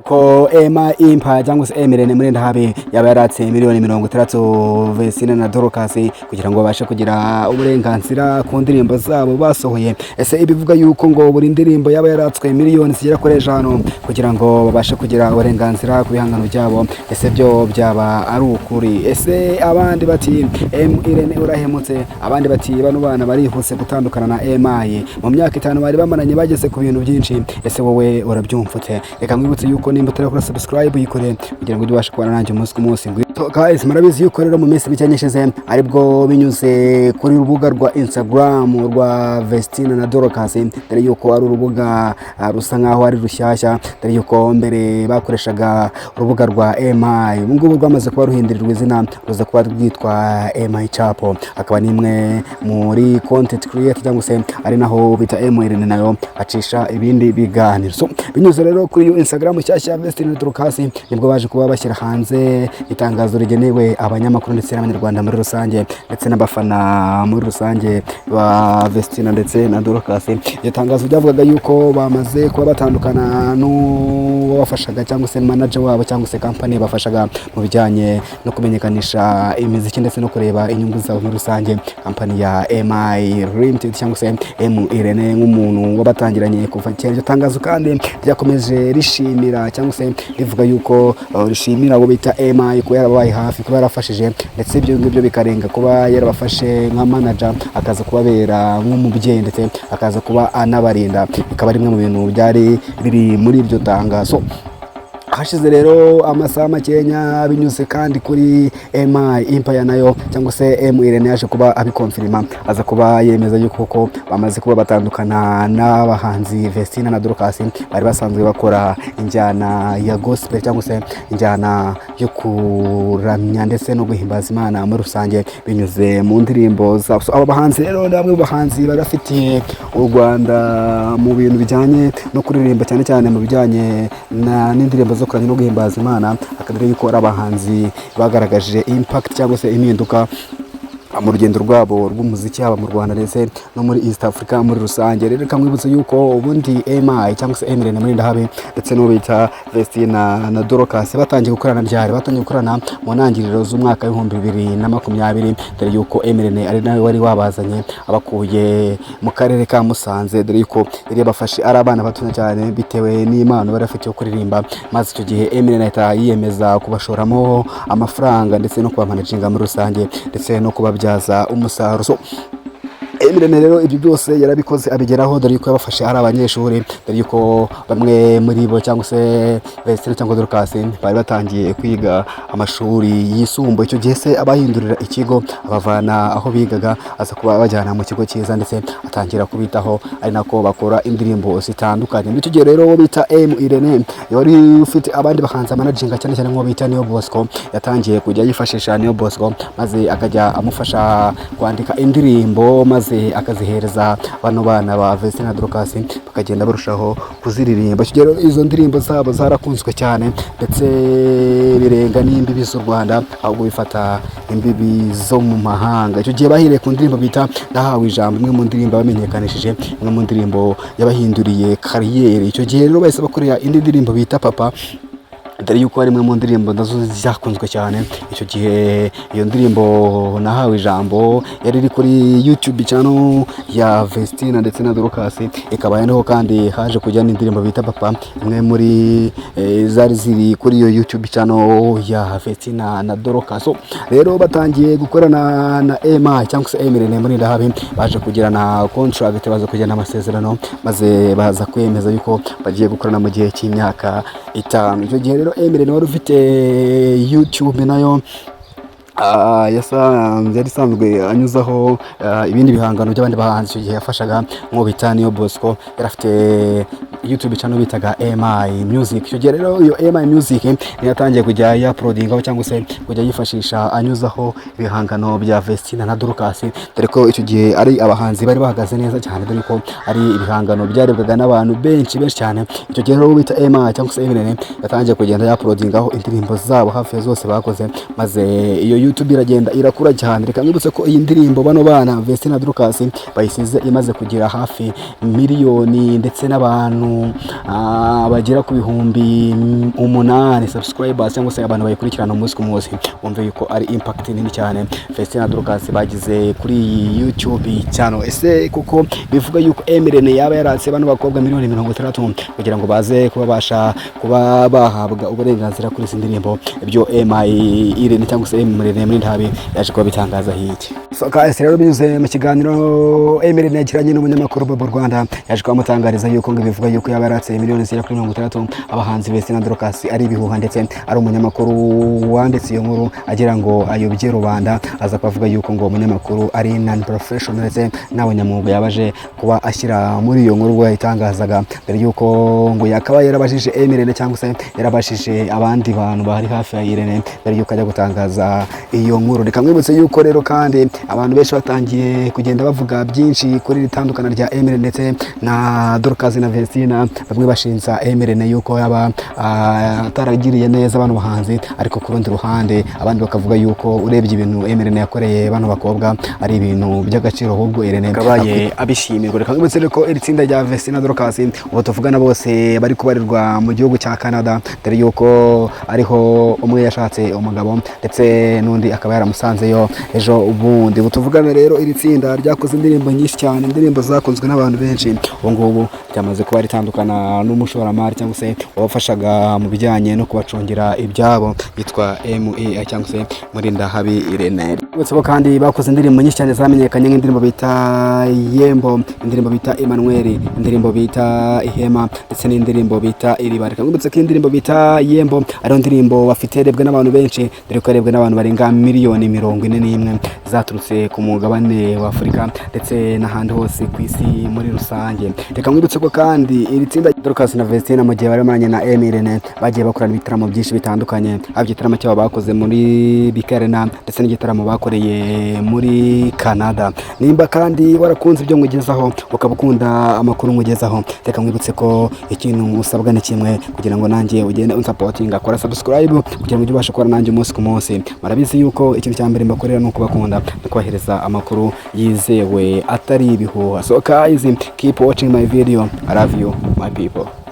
Ko MI Empire cyangwa se M Irene Murindahabi yaba yaratse miliyoni 60 Vestine na Dorcas kugira ngo babashe kugira uburenganzira ku ndirimbo zabo basohoye. Ese ibivuga yuko ngo buri ndirimbo yaba yaratswe miliyoni zigera kuri 5 kugira ngo babashe kugira uburenganzira ku bihangano byabo, ese byo byaba ari ukuri? Ese abandi bati M Irene urahemutse, abandi bati bano bana barihuse gutandukana na MI, mu myaka 5 bari bamaranye bageze ku bintu byinshi. Ese wowe urabyumvute? Reka nkwibutse yuko nimba utarakora subscribe, uyikore kugira ngo ujye ubashe kubana nanjye umunsi ku munsi. So, guys, murabizi yuko rero mu minsi mike nyishize aribwo binyuze kuri rubuga rwa Instagram rwa Vestine na Dorcas, dore yuko ari urubuga rusa nkaho ari rushyashya, dore yuko mbere bakoreshaga urubuga rwa MI, ubu ngubu rwamaze kuba ruhindurirwa izina, ruza kuba rwitwa MI Chapel, akaba n'imwe muri content creator cyangwa se ari naho bita M Irene nayo acisha ibindi biganiro. So binyuze rero kuri iyo Instagram nshyashya ya Vestine na Dorcas, nibwo baje kuba bashyira hanze itangazo rigenewe abanyamakuru ndetse n'Abanyarwanda muri rusange, ndetse n'abafana muri rusange ba Vestina ndetse na Dorcas. Iryo tangazo ryavugaga yuko bamaze kuba batandukana n'uwabafashaga cyangwa se manager wabo cyangwa se company bafashaga mu bijyanye no kumenyekanisha imiziki ndetse no kureba inyungu zabo muri rusange, company ya MI Limited cyangwa se M Irene nk'umuntu wabatangiranye kuva kera. Iryo tangazo kandi ryakomeje rishimira cyangwa se rivuga yuko rishimira abo bita MI kuba yarabaye hafi, kuba yarafashije, ndetse ibyo ngibyo bikarenga kuba yarabafashe nka manager, akaza kubabera nk'umubyeyi ndetse akaza kuba anabarinda, bikaba ari bimwe mu bintu byari biri muri iryo tangazo. Hashize rero amasaha makenya, binyuze kandi kuri MI Empire nayo cyangwa se M Irene yaje kuba abikonfirima, aza kuba yemeza yuko koko bamaze kuba batandukana n'abahanzi Vestina na Dorcas bari basanzwe bakora injyana ya gospel cyangwa se injyana yo kuramya ndetse no guhimbaza Imana muri rusange binyuze mu ndirimbo zabo. So, aba bahanzi rero ni bamwe mu bahanzi bari bafitiye u Rwanda mu bintu bijyanye no kuririmba, cyane cyane mu bijyanye n'indirimbo zo kuramya no guhimbaza Imana, akaba yuko ari abahanzi bagaragaje impact cyangwa se impinduka mu rugendo rwabo rw'umuziki, haba mu Rwanda ndetse no muri East Africa muri rusange. Rero reka nkwibutse yuko ubundi MI cyangwa se M Irene Murindahabi ndetse n'uwo bita Vestina na Dorcas batangiye gukorana ryari? Batangiye gukorana mu ntangiriro z'umwaka w'2020, dore yuko M Irene ari nawe wari wabazanye abakuye mu karere ka Musanze, dore yuko yari yabafashe ari abana bato cyane bitewe n'impano bari bafite yo kuririmba, maze icyo gihe M Irene ahita yiyemeza kubashoramo amafaranga ndetse no kubamanaginga muri rusange ndetse no kubabyaza umusaruro. So, M Irene rero ibyo byose yarabikoze abigeraho, dore yuko yabafashe ari abanyeshuri, dore yuko bamwe muri bo cyangwa se Vestine cyangwa Dorcas bari batangiye kwiga amashuri yisumbuye. Icyo gihe se abahindurira ikigo, abavana aho bigaga, aza kuba abajyana mu kigo cyiza ndetse atangira kubitaho, ari nako bakora indirimbo zitandukanye. Muri icyo gihe rero uwo bita M Irene wari ufite abandi bahanzi amanaginga, cyane cyane nk'uwo bita Niyo Bosco, yatangiye kujya yifashisha Niyo Bosco maze akajya amufasha kwandika indirimbo, maze akazihereza bano bana ba Vestine na Dorcas bakagenda barushaho kuziririmba. Icyo gihe rero izo ndirimbo zabo zarakunzwe cyane ndetse birenga n'imbibi z'u Rwanda, ahubwo bifata imbibi zo mu mahanga. Icyo gihe bahereye ku ndirimbo bita Nahawe Ijambo, imwe mu ndirimbo bamenyekanishije, imwe mu ndirimbo yabahinduriye career. Icyo gihe rero bahise bakorera indi ndirimbo bita Papa, dore yuko ari imwe mu ndirimbo nazo zakunzwe cyane. Icyo gihe iyo ndirimbo Nahawe Ijambo yari iri kuri YouTube channel ya Vestina ndetse na Dorcas, ikaba yariho kandi haje kujya n'indirimbo bita Papa, imwe muri zari ziri kuri iyo YouTube channel ya Vestina na Dorcas. So, rero batangiye gukorana na MI cyangwa se M Irene Murindahabi, baje kugirana contract, baza kugirana amasezerano, maze baza kwemeza yuko bagiye gukorana mu gihe cy'imyaka 5. Icyo gihe rero M Irene wari ufite YouTube nayo yari isanzwe anyuzaho ibindi bihangano by'abandi bahanzi, icyo gihe yafashaga nk'uwo bita Niyo Bosco, yari afite YouTube channel bitaga MI Music. Icyo gihe rero iyo MI Music niyo yatangiye kujya yauploadingaho cyangwa se kujya yifashisha anyuzaho ibihangano bya Vestina na Dorcas, dore ko icyo gihe ari abahanzi bari bahagaze neza cyane, dore ko ari ibihangano byarebwaga n'abantu benshi benshi cyane. Icyo gihe rero bita MI cyangwa se M Irene yatangiye kugenda yauploadingaho indirimbo zabo hafi ya zose bakoze, maze iyo YouTube iragenda irakura cyane. Reka mwibutse ko iyi ndirimbo bano bana Vestine na Dorcas bayisize imaze kugira hafi miliyoni ndetse n'abantu bagera ku 8,000 subscribers, cyangwa se abantu bayikurikirana umunsi ku munsi. Wumve yuko ari impact nini cyane Vestine na Dorcas bagize kuri iyi YouTube channel. Ese kuko bivuga yuko M Irene yaba yaratse bano bakobwa miliyoni 60 kugira ngo baze kuba babasha kuba bahabwa uburenganzira kuri izi ndirimbo, ibyo Irene cyangwa se M Irene Murindahabi yaje kuba bitangaza hiki? So guys, rero binyuze mu kiganiro M Irene yagiranye n'umunyamakuru Bobo Rwanda, yaje kuba amutangariza yuko ngo bivuga yuko yaba yaratse miliyoni zigera kuri 60 abahanzi Vestine na Dorcas ari ibihuha, ndetse ari umunyamakuru wanditse iyo nkuru agira ngo ayobye rubanda. Aza kuvuga yuko ngo umunyamakuru ari non professional, ndetse n'abanyamwuga yabaje kuba ashyira muri iyo nkuru ubwo yayitangazaga, mbere yuko ngo yakaba yarabajije M Irene cyangwa se yarabajije abandi bantu bari hafi ya Irene mbere yuko ajya gutangaza iyo nkuru. Reka mwibutse yuko rero kandi abantu benshi batangiye kugenda bavuga byinshi kuri iri tandukana rya M Irene ndetse na Dorcas na Vestina. Bamwe bashinja M Irene yuko yaba ataragiriye neza bano bahanzi, ariko ku rundi ruhande abandi bakavuga yuko urebye ibintu M Irene yakoreye bano bakobwa ari ibintu by'agaciro, ahubwo Irene akabaye abishimirwa. Reka mwibutse rero ko iri tsinda rya Vestina Dorcas ubu tuvugana bose bari kubarirwa mu gihugu cya Canada, dore yuko ariho umwe yashatse umugabo ndetse n'undi akaba yaramusanzeyo ejo bundi. Ubu tuvugana rero iri tsinda ryakoze indirimbo nyinshi cyane, indirimbo zakunzwe n'abantu benshi, ubu ngubu ryamaze kuba ritandukana n'umushoramari cyangwa se wabafashaga mu bijyanye no kubacungira ibyabo, yitwa MA cyangwa se Murindahabi Irene. Uretse ko kandi bakoze indirimbo nyinshi cyane zamenyekanye, nk'indirimbo bita Yembo, indirimbo bita Emmanuel, indirimbo bita Ihema ndetse n'indirimbo bita Iriba. Reka nkwibutse ko indirimbo bita Yembo ariyo ndirimbo bafite yarebwe n'abantu benshi, dore ko yarebwe n'abantu barenga miliyoni 41 zaturutse ku mugabane wa Afurika ndetse n'ahandi hose ku isi muri rusange. Reka nkwibutse ko kandi iri tsinda Dorcas na Vestine, mu gihe bari bamaranye na M Irene, bagiye bakorana ibitaramo byinshi bitandukanye, haba igitaramo cyabo bakoze muri BK Arena ndetse n'igitaramo bakoreye muri Canada. Nimba kandi warakunze ibyo nkugezaho, ukaba ukunda amakuru nkugezaho, reka nkwibutse ko ikintu usabwa ni kimwe kugira ngo nanjye ugende unsupportinga: kora subscribe kugira ngo ujye ubasha kubona nanjye umunsi ku munsi. Murabizi yuko ikintu cya mbere mbakorera ni ukubakunda no kubahereza amakuru yizewe atari ibihuha. So guys, keep watching my video. I love you, my people.